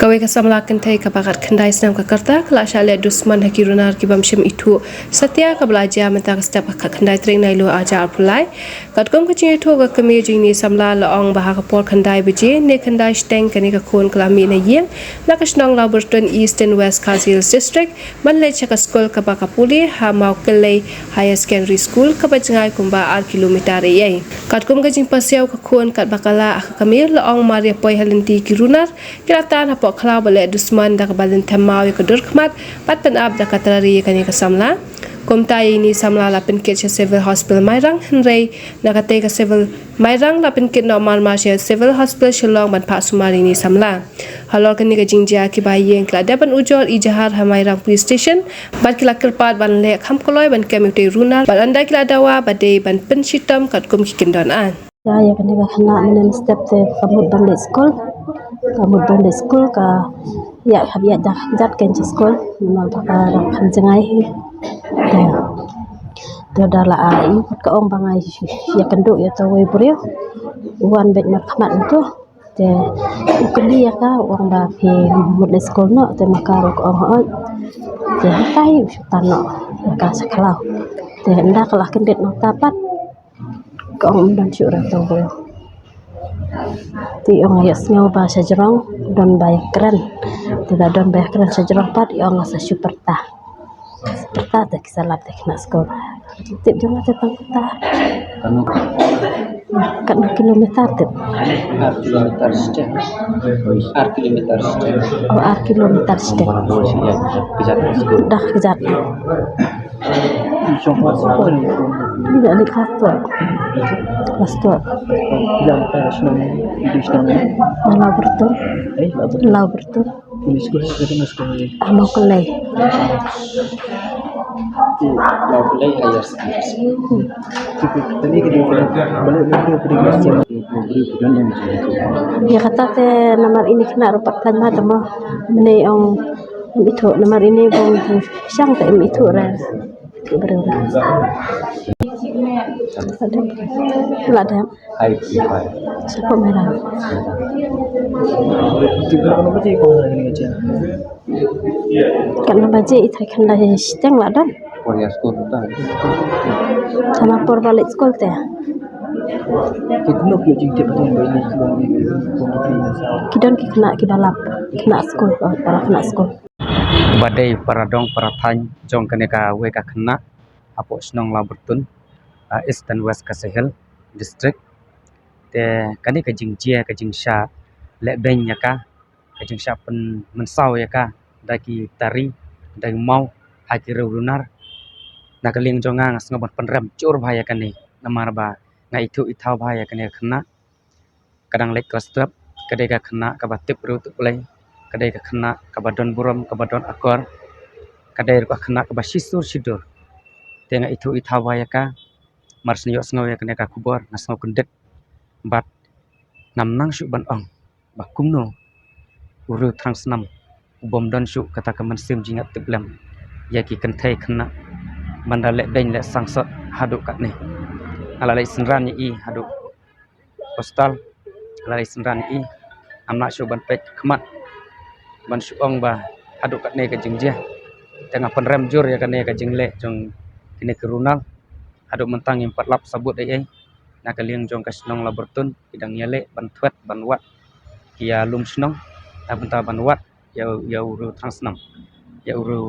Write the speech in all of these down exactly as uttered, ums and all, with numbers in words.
Kawei ka samla kynthei kaba khatkhyndai snem ka rta ka la shah leh dusmon ha ki runar ki bym shym ithuh satia kaba la jia mynta ka step ka khatkhyndai tarik Naiwieng arhajar arphew lai. Katkum ka jingithuh ka kmie jong ine i samla la ong ba ha ka por khyndai baje ne khyndai shiteng kane ka khun ka la mih na ïing na ka shnong Lawbyrtun, Eastern West Khasi Hills District, ban leit sha ka skul kaba ka pule ha Mawkyllei Higher Secondary School, kaba jngai kumba ar kilometer eiei. Katkum ka jingpasiaw ka khun katba ka lah ha ka kamai, la ong mar ïa poi ha lynti ki runar, ki la tan hapoh khlaw bad leh dusmon da kaba lynthem maw ïa ka dur khmat bad pynap da ka trari ïa kane ka samla. Kumta ïa ine i samla la pynkit sha Civil Hospital Mairang, hynrei na katei ka Civil Mairang la pynkit noh marmar sha Civil Hospital Shillong ban phah sumar ïa ine i samla. Halor kane ka jingjia, ki bahaïing ki la dep ban ujor ejahar ha Mairang Police Station bad ki la kyrpad ban leh kham kloi ban kem ïa utei u runar bad ynda ki la dawa ba dei ban pynshitom katkum ki kyndon aiñ. Ïa, ïa kane ka khynnah mynne mynstep te ka mut ban leit skul. Ka mut ban leit skul, ka ïaid hap ïaid da ka kjat, kan sha skul namar ba ka dang kham jngai hi. Te, te da la ai pat ka ong ba nga ïakynduh ïa uto uwei u briew u wan beit markhmat uto. Te u kylli ïa ka, u ong ba phi mut leit skul noh? Te ma ka ruh ka ong hooid. Te hatai u shu tan noh ïa ka sha khlaw. Te ynda ka la kyndit nangta pat, ka ong ym don shuh re uto u briew. Te u ong ïohsngew ba sha jrong don ba ïakren. Te da don ba ïakren sha jrong pat, u ong nga sa shu pyrta. Pyrta te ki sa lap te khynnah skul. Tip jong nga te tang pyrta. Katno? Katno kilometer tip? Ar kilometer shiteng. Ar kilometer shiteng. Oh, ar kilometer shiteng. Ïa, kjat skul. Da kjat. Ïa, ni klas tuak. Klas tuak. Ïa, klas tuak. Ïa, klas tuak. Lawbyrtun. Eh, Lawbyrtun. Lawbyrtun. Ini sekolah, kita kena sekolah ni. Ah, Mawkyllei. Mawkyllei Higher Secondary School. Ïa kata te namar ine i khynnah ruh pat khlaiñ ma te mo. Mynne ong ym ithuh, namar ine i bym shang te ym ithuh re. Ithuh briew re. La dep. Ai, ai. Sha pok Mairang. Katno baje? I trai khyndai shiteng la don. Por ïa skul ta. Tang por ba leit skul te. Ki don ki khynnah kiba lap, khynnah skul, para khynnah skul. Ba dei para dong para thaiñ jong kane kawei ka khynnah hapoh shnong Lawbyrtun, ah, Eastern West Khasi Hills District. Te kane ka jingjia, ka jingshah lehbeiñ ïa ka, ka jingshah pynmynsaw ïa ka da ki tari, da ki maw ha ki riew runar. Na ka liang jong nga, nga sngew ban pynrem jur bha ïa kane namar ba nga ithuh ithaw bha ïa kane ka khynnah. Ka dang leit klas twelve, ka dei ka khynnah kaba tip briew tip Blei, ka dei ka khynnah kaba don burom, kaba don akor, ka dei ruh ka khynnah kaba shisur shidur. Te nga ithuh ithaw bha ïa ka, mar shu ïohsngew ïa kane ka khubor nga sngew kyndit bad ngam nang shuh ban ong ba kumno u riew thrang snam u bym don shuh kata ka mynsiem jingïatiplem ïa ki kynthei khynnah ban da lehbeiñ lehsangsot haduh katne. Nga la leit synran ïa i haduh hostel, la leit synran ïa i, ngam lah shuh ban peit khmat ban shu ong ba haduh katne ka jingjia. Te nga pynrem jur ïa kane ka jingleh jong kine ki runar. Haduh mynta ngim pat lap sabut ei ei. Na ka liang jong ka shnong Lawbyrtun ki dang ïaleh ban thwet ban wad ki ïalum shnong na bynta ban wad ïa, ïa u riew thrang snam, ïa u riew,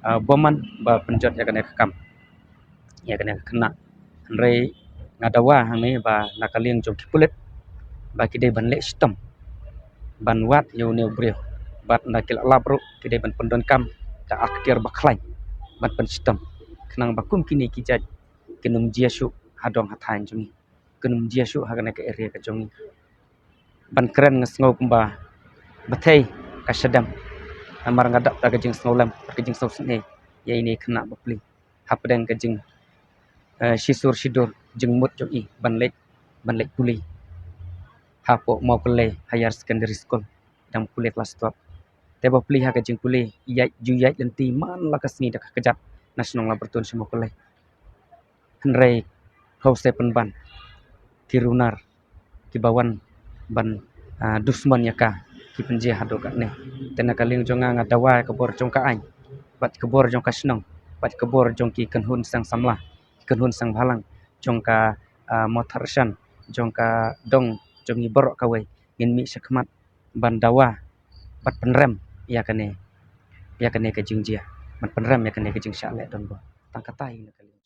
ah, bymman ba pynjot ïa kane ka kam, ïa kane ka khynnah. Hynrei nga dawa hangne ba na ka liang jong ki pulit ba ki dei ban leh shitom ban wad ïa une u briew, bad ynda ki la lap ruh ki dei ban pyndonkam da ka ktien ba khlaiñ ban pynshitom, khnang ba kum kine ki jait kin ym jia shuh ha dong ha thaiñ jong ngi, kin ym jia shuh ha kane ka area ka jong ngi. Ban kren nga sngew kumba ba thei ka shadem, namar nga dap da ka jingsngewlem, ka jingsngewsynei ïa ine i khynnah ba pli hapdeng ka jing, eh, shisur shidur jingmut jong i ban leit, ban leit pule hapoh Mawkyllei Higher Secondary School, dang pule klas twelve. Te ba pli ha ka jingpule, ïaid ju ïaid lynti man la ka sngi da ka kjat na shnong Lawbyrtun sha Mawkyllei. Hynrei hawse pynban ki runar kiba wan ban, ah, dusmon ïa ka, ki pynjia haduh katne. Te na ka liang jong nga, nga dawa ïa ka bor jong ka aiñ, bad ka bor jong ka shnong, bad ka bor jong ki kynhun seng samla, ki kynhun seng bhalang jong ka, ah, Mawthadraishan, jong ka dong jong ngi baroh kawei, ngin mih shakhmat ban dawa bad pynrem ïa kane, ïa kane ka jingjia, ban pynrem ïa kane ka jingshah leh donbor. Tang kata hi na ka liang.